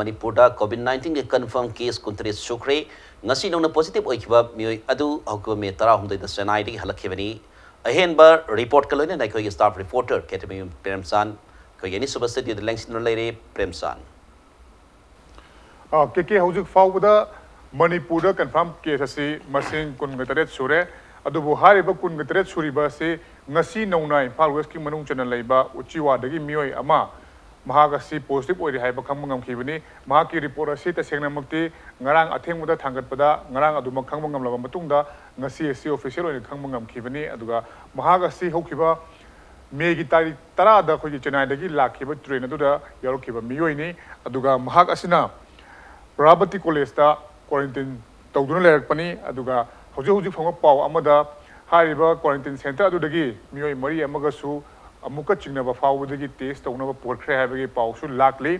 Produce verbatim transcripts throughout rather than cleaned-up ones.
ꯃꯅꯤꯄꯨꯔꯗ ꯀꯣꯚꯤꯗ ꯅꯥꯏꯟꯇꯤꯟꯒꯤ confirm case ꯀꯨꯟꯇꯔꯦꯠ ꯁꯨꯈ꯭ꯔꯦ꯫ ꯉꯁꯤ ꯅꯧꯅ ꯄꯣꯖꯤꯇꯤꯚ ꯑꯣꯏꯈꯤꯕ ꯃꯤꯑꯣꯏ ꯑꯗꯨ ꯍꯧꯈꯤꯕ ꯃꯦ ꯇꯔꯥꯍꯨꯝꯗꯣꯏꯗ ꯆꯦꯟꯅꯥꯏꯗꯒꯤ ꯍꯜꯂꯛꯈꯤꯕꯅꯤ꯫ ꯑꯍꯦꯟꯕ ꯔꯤꯄꯣꯔꯠꯀ ꯂꯣꯏꯅꯅ ꯑꯩꯈꯣꯏꯒꯤ ꯁ꯭ꯇꯥꯐ ꯔꯤꯄꯣꯔꯇꯔ ꯀꯦꯇꯃꯌꯨꯝ ꯄ꯭ꯔꯦꯝꯆꯥꯟ ꯑꯩꯈꯣꯏꯒꯤ ꯑꯅꯤꯁꯨꯕ ꯁ꯭ꯇꯨꯗꯤꯑꯣꯗ ꯂꯦꯡꯁꯤꯟꯗꯨꯅ ꯂꯩꯔꯦ꯫ ꯄ꯭ꯔꯦꯝꯆꯥꯟ꯫ ꯑ, ꯀꯦ ꯀꯦ, ꯍꯧꯖꯤꯛ ꯐꯥꯎꯕꯗ ꯃꯅꯤꯄꯨꯔꯗ ꯀꯟꯐꯥꯔꯝ ꯀꯦꯁ ꯑꯁꯤ ꯃꯁꯤꯡ ꯀꯨꯟꯒ ꯇꯔꯦꯠ ꯁꯨꯔꯦ꯫ ꯑꯗꯨꯕꯨ ꯍꯥꯏꯔꯤꯕ ꯀꯨꯟꯒ ꯇꯔꯦꯠ ꯁꯨꯔꯤꯕ ꯑꯁꯤ ꯉꯁꯤ ꯅꯧꯅ ꯏꯝꯐꯥꯜ ꯋꯦꯁꯀꯤ ꯃꯅꯨꯡ ꯆꯟꯅ ꯂꯩꯕ ꯎꯆꯤꯋꯥꯗꯒꯤ ꯃꯤꯑꯣꯏ ꯑꯃ, ꯃꯍꯥꯛ ꯑꯁꯤ ꯄꯣꯖꯤꯇꯤꯚ ꯑꯣꯏꯔꯦ ꯍꯥꯏꯕ ꯈꯪꯕ ꯉꯝꯈꯤꯕꯅꯤ꯫ ꯃꯍꯥꯛꯀꯤ ꯔꯤꯄꯣꯔꯠ ꯑꯁꯤ ꯇꯁꯦꯡꯅꯃꯛꯇꯤ ꯉꯔꯥꯡ ꯑꯊꯦꯡꯕꯗ ꯊꯥꯡꯒꯠꯄꯗ ꯉꯔꯥꯡ ꯑꯗꯨꯃꯛ ꯈꯪꯕ ꯉꯝꯂꯕ ꯃꯇꯨꯡꯗ ꯉꯁꯤ ꯑꯁꯤ ꯑꯣꯐꯤꯁꯤꯌꯦꯜ ꯑꯣꯏꯅ ꯈꯪꯕ ꯉꯝꯈꯤꯕꯅꯤ꯫ ꯑꯗꯨꯒ ꯃꯍꯥꯛ ꯑꯁꯤ ꯍꯧꯈꯤꯕ ꯃꯦꯒꯤ ꯇꯥꯔꯤꯛ ꯇꯔꯥꯗ ꯑꯩꯈꯣꯏꯒꯤ ꯆꯦꯟꯅꯥꯏꯗꯒꯤ ꯂꯥꯛꯈꯤꯕ ꯇ꯭ꯔꯦꯟ ꯑꯗꯨꯗ ꯌꯥꯎꯔꯛꯈꯤꯕ ꯃꯤꯑꯣꯏꯅꯤ꯫ ꯑꯗꯨꯒ ꯃꯍꯥꯛ ꯑꯁꯤꯅ ꯄ꯭ꯔꯚꯥꯕꯇꯤ ꯀꯣꯂꯦꯖꯇ ꯀ꯭ꯋꯥꯔꯦꯟꯇꯤꯟ ꯇꯧꯗꯨꯅ ꯂꯩꯔꯛꯄꯅꯤ꯫ ꯑꯗꯨꯒ ꯍꯧꯖꯤꯛ ꯍꯧꯖꯤꯛ ꯐꯪꯕ ꯄꯥꯎ ꯑꯃꯗ ꯍꯥꯏꯔꯤꯕ ꯀ꯭ꯋꯥꯔꯦꯟꯇꯤꯟ ꯁꯦꯟꯇꯔ ꯑꯗꯨꯗꯒꯤ ꯃꯤꯑꯣꯏ ꯃꯔꯤ ꯑꯃꯒꯁꯨ ꯑꯃꯨꯛꯀ ꯆꯤꯡꯅꯕ ꯐꯥꯎꯕꯗꯒꯤ ꯇꯦꯁ ꯇꯧꯅꯕ ꯄꯨꯔꯛꯈ꯭ꯔꯦ ꯍꯥꯏꯕꯒꯤ ꯄꯥꯎꯁꯨ ꯂꯥꯛꯂꯤ꯫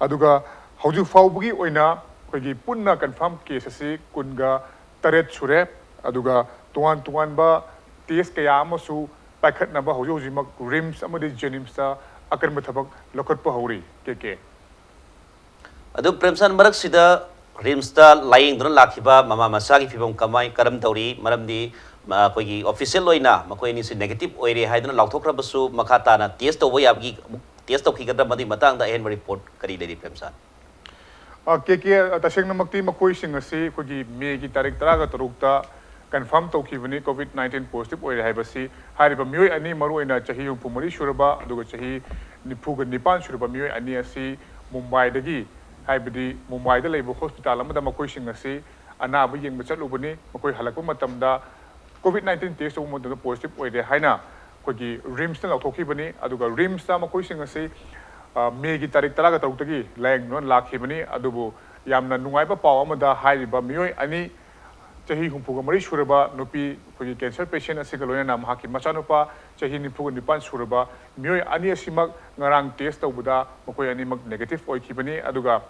ꯑꯗꯨꯒ ꯍꯧꯖꯤꯛ ꯐꯥꯎꯕꯒꯤ ꯑꯣꯏꯅ ꯑꯩꯈꯣꯏꯒꯤ ꯄꯨꯟꯅ ꯀꯟꯐꯥꯔꯝ ꯀꯦꯁ ꯑꯁꯤ ꯀꯨꯟꯒ ꯇꯔꯦꯠ ꯁꯨꯔꯦ꯫ ꯑꯗꯨꯒ ꯇꯣꯉꯥꯟ ꯇꯣꯉꯥꯟꯕ ꯇꯦꯁ ꯀꯌꯥ ꯑꯃꯁꯨ ꯄꯥꯏꯈꯠꯅꯕ ꯍꯧꯖꯤꯛ ꯍꯧꯖꯤꯛꯃꯛ ꯔꯤꯝꯁ ꯑꯃꯗꯤ ꯖꯦꯅꯤꯝꯁꯇ ꯑꯀꯟꯕ ꯊꯕꯛ ꯂꯧꯈꯠꯄ ꯍꯧꯔꯤ꯫ ꯀꯦ ꯀꯦ꯫ ꯑꯗꯨ ꯄ꯭ꯔꯦꯝꯆꯥꯟ, ꯃꯔꯛꯁꯤꯗ ꯔꯤꯝꯁꯇ ꯂꯥꯌꯦꯡꯗꯨꯅ ꯂꯥꯛꯈꯤꯕ ꯃꯃꯥ ꯃꯆꯥꯒꯤ ꯐꯤꯕꯝ ꯀꯃꯥꯏ, ꯀꯔꯝ ꯇꯧꯔꯤ? ꯃꯔꯝꯗꯤ, ꯑ, ꯑꯩꯈꯣꯏꯒꯤ ꯑꯣꯐꯤꯁꯤꯌꯦꯜ ꯑꯣꯏꯅ ꯃꯈꯣꯏ ꯑꯅꯤꯁꯤ ꯅꯦꯒꯦꯇꯤꯚ ꯑꯣꯏꯔꯦ ꯍꯥꯏꯗꯨꯅ ꯂꯥꯎꯊꯣꯛꯈ꯭ꯔꯕꯁꯨ, ꯃꯈꯥ ꯇꯥꯅ ꯇꯦꯁ ꯇꯧꯕ ꯌꯥꯕꯒꯤ, ꯑꯃꯨꯛ ꯇꯦꯁ ꯇꯧꯈꯤꯒꯗ꯭ꯔꯥ? ꯃꯗꯨꯒꯤ ꯃꯇꯥꯡꯗ ꯑꯍꯦꯟꯕ ꯔꯤꯄꯣꯔꯠ ꯀꯔꯤ ꯂꯩꯔꯤ, ꯄ꯭ꯔꯦꯝꯆꯥꯟ? ꯑ, ꯀꯦ ꯀꯦ, ꯑ, ꯇꯁꯦꯡꯅꯃꯛꯇꯤ ꯃꯈꯣꯏꯁꯤꯡ ꯑꯁꯤ ꯑꯩꯈꯣꯏꯒꯤ ꯃꯦꯒꯤ ꯇꯥꯔꯤꯛ ꯇꯔꯥꯒ ꯇꯔꯨꯛꯇ ꯀꯟꯐꯥꯔꯝ ꯇꯧꯈꯤꯕꯅꯤ ꯀꯣꯚꯤꯗ ꯅꯥꯏꯟꯇꯤꯟ ꯄꯣꯖꯤꯇꯤꯚ ꯑꯣꯏꯔꯦ ꯍꯥꯏꯕꯁꯤ꯫ ꯍꯥꯏꯔꯤꯕ ꯃꯤꯑꯣꯏ ꯑꯅꯤ, ꯃꯔꯨꯑꯣꯏꯅ ꯆꯍꯤ ꯍꯨꯝꯐꯨ ꯃꯔꯤ ꯁꯨꯔꯕ ꯑꯗꯨꯒ ꯆꯍꯤ ꯅꯤꯐꯨꯒ ꯅꯤꯄꯥꯟ ꯁꯨꯔꯕ ꯃꯤꯑꯣꯏ ꯑꯅꯤ ꯑꯁꯤ ꯃꯨꯝꯕꯥꯏꯗꯒꯤ, ꯍꯥꯏꯕꯗꯤ ꯃꯨꯝꯕꯥꯏꯗ ꯂꯩꯕ ꯍꯣꯁꯄꯤꯇꯥꯜ ꯑꯃꯗ ꯃꯈꯣꯏꯁꯤꯡ ꯑꯁꯤ ꯑꯅꯥꯕ ꯌꯦꯡꯕ ꯆꯠꯂꯨꯕꯅꯤ꯫ ꯃꯈꯣꯏ ꯍꯜꯂꯛꯄ ꯃꯇꯝꯗ ꯀꯣꯚꯤꯗ ꯅꯥꯏꯟꯇꯤꯟ ꯇꯦꯁ ꯇꯧꯕ ꯃꯇꯝꯗ ꯄꯣꯖꯤꯇꯤꯚ ꯑꯣꯏꯔꯦ ꯍꯥꯏꯅ ꯑꯩꯈꯣꯏꯒꯤ ꯔꯤꯝꯁꯅ ꯂꯥꯎꯊꯣꯛꯈꯤꯕꯅꯤ꯫ ꯑꯗꯨꯒ ꯔꯤꯝꯁꯇ ꯃꯈꯣꯏꯁꯤꯡ ꯑꯁꯤ, ꯑ, ꯃꯦꯒꯤ ꯇꯥꯔꯤꯛ ꯇꯔꯥꯒ ꯇꯔꯨꯛꯇꯒꯤ ꯂꯥꯌꯦꯡꯗꯨꯅ ꯂꯥꯛꯈꯤꯕꯅꯤ꯫ ꯑꯗꯨꯕꯨ ꯌꯥꯝꯅ ꯅꯨꯡꯉꯥꯏꯕ ꯄꯥꯎ ꯑꯃꯗ ꯍꯥꯏꯔꯤꯕ ꯃꯤꯑꯣꯏ ꯑꯅꯤ, ꯆꯍꯤ ꯍꯨꯝꯐꯨꯒ ꯃꯔꯤ ꯁꯨꯔꯕ ꯅꯨꯄꯤ, ꯑꯩꯈꯣꯏꯒꯤ ꯀꯦꯟꯁꯔ ꯄꯦꯁꯦꯟ ꯑꯁꯤꯒ ꯂꯣꯏꯅꯅ ꯃꯍꯥꯛꯀꯤ ꯃꯆꯥꯅꯨꯄꯥ ꯆꯍꯤ ꯅꯤꯐꯨꯒ ꯅꯤꯄꯥꯟ ꯁꯨꯔꯕ ꯃꯤꯑꯣꯏ ꯑꯅꯤ ꯑꯁꯤꯃꯛ ꯉꯔꯥꯡ ꯇꯦꯁ ꯇꯧꯕꯗ ꯃꯈꯣꯏ ꯑꯅꯤꯃꯛ ꯅꯦꯒꯦꯇꯤꯚ ꯑꯣꯏꯈꯤꯕꯅꯤ꯫ ꯑꯗꯨꯒ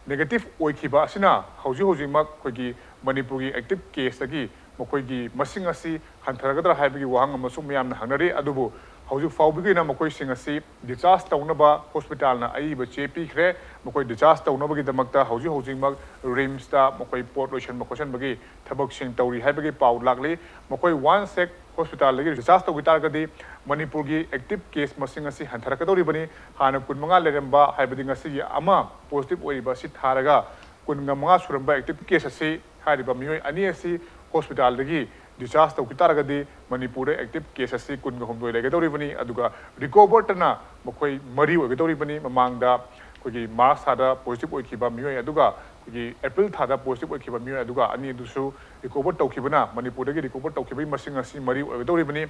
ꯅꯦꯒꯦꯇꯤꯚ ꯑꯣꯏꯈꯤꯕ ꯑꯁꯤꯅ ꯍꯧꯖꯤꯛ ꯍꯧꯖꯤꯛꯃꯛ ꯑꯩꯈꯣꯏꯒꯤ ꯃꯅꯤꯄꯨꯔꯒꯤ ꯑꯦꯛꯇꯤꯚ ꯀꯦꯁꯇꯒꯤ ꯃꯈꯣꯏꯒꯤ ꯃꯁꯤꯡ ꯑꯁꯤ ꯍꯟꯊꯔꯒꯗ꯭ꯔꯥ ꯍꯥꯏꯕꯒꯤ ꯋꯥꯍꯪ ꯑꯃꯁꯨ ꯃꯌꯥꯝꯅ ꯍꯪꯅꯔꯤ꯫ ꯑꯗꯨꯕꯨ ꯍꯧꯖꯤꯛ ꯐꯥꯎꯕꯒꯤ ꯑꯣꯏꯅ ꯃꯈꯣꯏꯁꯤꯡ ꯑꯁꯤ discharge ꯇꯧꯅꯕ hospitalꯅ ꯑꯏꯕ ꯆꯦ ꯄꯤꯈ꯭ꯔꯦ꯫ ꯃꯈꯣꯏ discharge ꯇꯧꯅꯕꯒꯤꯗꯃꯛꯇ ꯍꯧꯖꯤꯛ ꯍꯧꯖꯤꯛꯃꯛ RIMSꯇ ꯃꯈꯣꯏ ꯄꯣꯠ ꯂꯣꯏꯁꯟꯕ ꯈꯣꯠꯆꯟꯕꯒꯤ ꯊꯕꯛꯁꯤꯡ ꯇꯧꯔꯤ ꯍꯥꯏꯕꯒꯤ ꯄꯥꯎ ꯂꯥꯛꯂꯤ꯫ ꯃꯈꯣꯏ ꯋꯥꯟꯁ ꯍꯦꯛ hospitalꯗꯒꯤ discharge ꯇꯧꯈꯤ ꯇꯥꯔꯒꯗꯤ ꯃꯅꯤꯄꯨꯔꯒꯤ active case ꯃꯁꯤꯡ ꯑꯁꯤ ꯍꯟꯊꯔꯛꯀꯗꯧꯔꯤꯕꯅꯤ꯫ ꯍꯥꯟꯅ ꯀꯨꯟꯃꯉꯥ ꯂꯩꯔꯝꯕ, ꯍꯥꯏꯕꯗꯤ ꯉꯁꯤꯒꯤ ꯑꯃ positive ꯑꯣꯏꯔꯤꯕ ꯑꯁꯤ ꯊꯥꯔꯒ ꯀꯨꯟꯒ ꯃꯉꯥ ꯁꯨꯔꯝꯕ active case ꯑꯁꯤ, ꯍꯥꯏꯔꯤꯕ ꯃꯤꯑꯣꯏ ꯑꯅꯤ ꯑꯁꯤ hospitalꯗꯒꯤ discharge ꯇꯧꯈꯤ ꯇꯥꯔꯒꯗꯤ ꯃꯅꯤꯄꯨꯔꯗ active case ꯑꯁꯤ ꯀꯨꯟꯒ ꯍꯨꯝꯗꯣꯏ ꯂꯩꯒꯗꯧꯔꯤꯕꯅꯤ꯫ ꯑꯗꯨꯒ recoverꯗꯅ ꯃꯈꯣꯏ ꯃꯔꯤ ꯑꯣꯏꯒꯗꯧꯔꯤꯕꯅꯤ꯫ ꯃꯃꯥꯡꯗ ꯑꯩꯈꯣꯏꯒꯤ ꯃꯥꯔꯆ ꯊꯥꯗ positive ꯑꯣꯏꯈꯤꯕ ꯃꯤꯑꯣꯏ ꯑꯗꯨꯒ ꯑꯩꯈꯣꯏꯒꯤ ꯑꯦꯄ꯭ꯔꯤꯜ ꯊꯥꯗ positive ꯑꯣꯏꯈꯤꯕ ꯃꯤꯑꯣꯏ ꯑꯗꯨꯒ ꯑꯅꯤ ꯑꯗꯨꯁꯨ recover ꯇꯧꯈꯤꯕꯅ, ꯃꯅꯤꯄꯨꯔꯗꯒꯤ recover ꯇꯧꯈꯤꯕꯒꯤ ꯃꯁꯤꯡ ꯑꯁꯤ ꯃꯔꯤ ꯑꯣꯏꯒꯗꯧꯔꯤꯕꯅꯤ꯫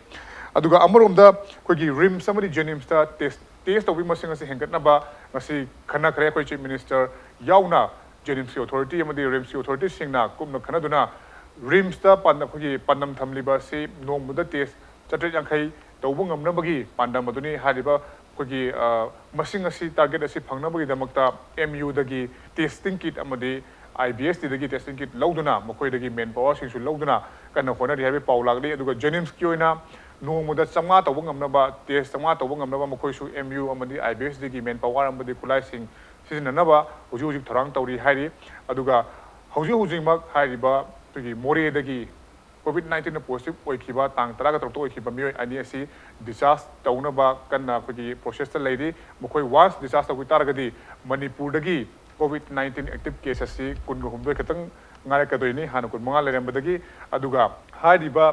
ꯑꯗꯨꯒ ꯑꯃꯔꯣꯝꯗ ꯑꯩꯈꯣꯏꯒꯤ RIMS ꯑꯃꯗꯤ JNIMSꯇ test, test ꯇꯧꯕꯒꯤ ꯃꯁꯤꯡ ꯑꯁꯤ ꯍꯦꯟꯒꯠꯅꯕ ꯉꯁꯤ ꯈꯟꯅꯈ꯭ꯔꯦ꯫ ꯑꯩꯈꯣꯏ Chief Minister ꯌꯥꯎꯅ JNIMSꯀꯤ authority ꯑꯃꯗꯤ RIMSꯀꯤ authorityꯁꯤꯡꯅ ꯀꯨꯞꯅ ꯈꯟꯅꯗꯨꯅ RIMSꯇ ꯄꯥꯟ-, ꯑꯩꯈꯣꯏꯒꯤ ꯄꯥꯟꯗꯝ ꯊꯝꯂꯤꯕ ꯑꯁꯤ ꯅꯣꯡꯃꯗ test ꯆꯥꯇ꯭ꯔꯦꯠ ꯌꯥꯡꯈꯩ ꯇꯧꯕ ꯉꯝꯅꯕꯒꯤ ꯄꯥꯟꯗꯝ ꯑꯗꯨꯅꯤ꯫ ꯍꯥꯏꯔꯤꯕ ꯑꯩꯈꯣꯏꯒꯤ, ꯑ, ꯃꯁꯤꯡ ꯑꯁꯤ, target ꯑꯁꯤ ꯐꯪꯅꯕꯒꯤꯗꯃꯛꯇ MUꯗꯒꯤ testing kit ꯑꯃꯗꯤ IBSDꯗꯒꯤ testing kit ꯂꯧꯗꯨꯅ ꯃꯈꯣꯏꯗꯒꯤ man powerꯁꯤꯡꯁꯨ ꯂꯧꯗꯨꯅ ꯀꯟꯅ ꯍꯣꯠꯅꯔꯤ ꯍꯥꯏꯕꯒꯤ ꯄꯥꯎ ꯂꯥꯛꯂꯤ꯫ ꯑꯗꯨꯒ JNIMSꯀꯤ ꯑꯣꯏꯅ ꯅꯣꯡꯃꯗ ꯆꯥꯝꯃꯉꯥ ꯇꯧꯕ ꯉꯝꯅꯕ, test ꯆꯥꯝꯃꯉꯥ ꯇꯧꯕ ꯉꯝꯅꯕ ꯃꯈꯣꯏꯁꯨ MU ꯑꯃꯗꯤ IBSDꯒꯤ man power ꯑꯃꯗꯤ ꯈꯨꯠꯂꯥꯏꯁꯤꯡ ꯁꯤꯖꯤꯟꯅꯅꯕ ꯍꯧꯖꯤꯛ ꯍꯧꯖꯤꯛ ꯊꯧꯔꯥꯡ ꯇꯧꯔꯤ ꯍꯥꯏꯔꯤ꯫ ꯑꯗꯨꯒ ꯍꯧꯖꯤꯛ ꯍꯧꯖꯤꯛꯃꯛ ꯍꯥꯏꯔꯤꯕ ꯑꯩꯈꯣꯏꯒꯤ ꯃꯣꯔꯦꯗꯒꯤ COVID nineteenꯅ positive ꯑꯣꯏꯈꯤꯕ ꯇꯥꯡ ꯇꯔꯥꯒ ꯇꯔꯨꯛꯇ ꯑꯣꯏꯈꯤꯕ ꯃꯤꯑꯣꯏ ꯑꯅꯤ ꯑꯁꯤ discharge ꯇꯧꯅꯕ ꯀꯟꯅ ꯑꯩꯈꯣꯏꯒꯤ processꯇ ꯂꯩꯔꯤ꯫ ꯃꯈꯣꯏ once discharge ꯇꯧꯈꯤ ꯇꯥꯔꯒꯗꯤ ꯃꯅꯤꯄꯨꯔꯗꯒꯤ COVID nineteen active case ꯑꯁꯤ ꯀꯨꯟꯒ ꯍꯨꯝꯗꯣꯏ ꯈꯛꯇꯪ ꯉꯥꯏꯔꯛꯀꯗꯣꯏꯅꯤ, ꯍꯥꯟꯅ ꯀꯨꯟꯃꯉꯥ ꯂꯩꯔꯝꯕꯗꯒꯤ꯫ ꯑꯗꯨꯒ ꯍꯥꯏꯔꯤꯕ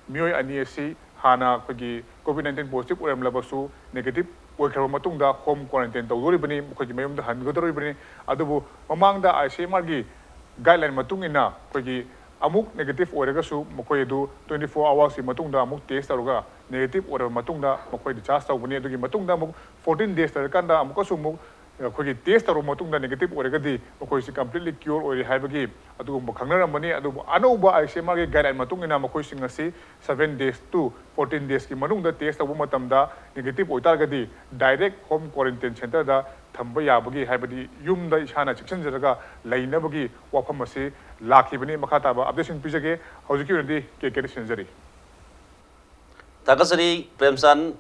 ꯃꯤꯑꯣꯏ ꯑꯅꯤ ꯑꯁꯤ ꯍꯥꯟꯅ ꯑꯩꯈꯣꯏꯒꯤ COVID nineteen positive ꯑꯣꯏꯔꯝꯂꯕꯁꯨ negative ꯑꯣꯏꯈ꯭ꯔꯕ ꯃꯇꯨꯡꯗ home quarantine ꯇꯧꯗꯣꯔꯤꯕꯅꯤ, ꯃꯈꯣꯏꯒꯤ ꯃꯌꯨꯝꯗ ꯍꯟꯒꯗꯧꯔꯤꯕꯅꯤ꯫ ꯑꯗꯨꯕꯨ ꯃꯃꯥꯡꯗ ICMRꯒꯤ guideline ꯃꯇꯨꯡ ꯏꯟꯅ ꯑꯩꯈꯣꯏꯒꯤ ꯑꯃꯨꯛ negative ꯑꯣꯏꯔꯒꯁꯨ ꯃꯈꯣꯏ ꯑꯗꯨ twenty four hoursꯀꯤ ꯃꯇꯨꯡꯗ ꯑꯃꯨꯛ test ꯇꯧꯔꯒ negative ꯑꯣꯏꯔꯕ ꯃꯇꯨꯡꯗ ꯃꯈꯣꯏ discharge ꯇꯧꯕꯅꯤ꯫ ꯑꯗꯨꯒꯤ ꯃꯇꯨꯡꯗ ꯑꯃꯨꯛ fourteen days ꯂꯩꯔꯀꯥꯟꯗ ꯑꯃꯨꯛꯀꯁꯨ ꯑꯃꯨꯛ ꯑꯩꯈꯣꯏꯒꯤ test ꯇꯧꯔꯕ ꯃꯇꯨꯡꯗ negative ꯑꯣꯏꯔꯒꯗꯤ ꯃꯈꯣꯏꯁꯤ completely cure ꯑꯣꯏꯔꯦ ꯍꯥꯏꯕꯒꯤ ꯑꯗꯨꯒꯨꯝꯕ ꯈꯪꯅꯔꯝꯕꯅꯤ꯫ ꯑꯗꯨꯕꯨ ꯑꯅꯧꯕ ICMRꯒꯤ guideline ꯃꯇꯨꯡ ꯏꯟꯅ ꯃꯈꯣꯏꯁꯤꯡ ꯑꯁꯤ seven days to fourteen daysꯀꯤ ꯃꯅꯨꯡꯗ test ꯇꯧꯕ ꯃꯇꯝꯗ negative ꯑꯣꯏꯇꯥꯔꯒꯗꯤ direct home quarantine centreꯗ ꯊꯝꯕ ꯌꯥꯕꯒꯤ, ꯍꯥꯏꯕꯗꯤ ꯌꯨꯝꯗ ꯏꯁꯥꯅ ꯆꯦꯛꯁꯤꯟꯖꯔꯒ ꯂꯩꯅꯕꯒꯤ ꯋꯥꯐꯝ ꯑꯁꯤ ꯂꯥꯛꯈꯤꯕꯅꯤ꯫ ꯃꯈꯥ ꯇꯥꯕ updateꯁꯤꯡ ꯄꯤꯖꯒꯦ꯫ ꯍꯧꯖꯤꯛꯀꯤ ꯑꯣꯏꯅꯗꯤ ꯀꯦ ꯀꯦꯗ ꯁꯤꯟꯖꯔꯤ꯫ ꯊꯥꯒꯠꯆꯔꯤ ꯄ꯭ꯔꯦꯝꯆꯥꯟ꯫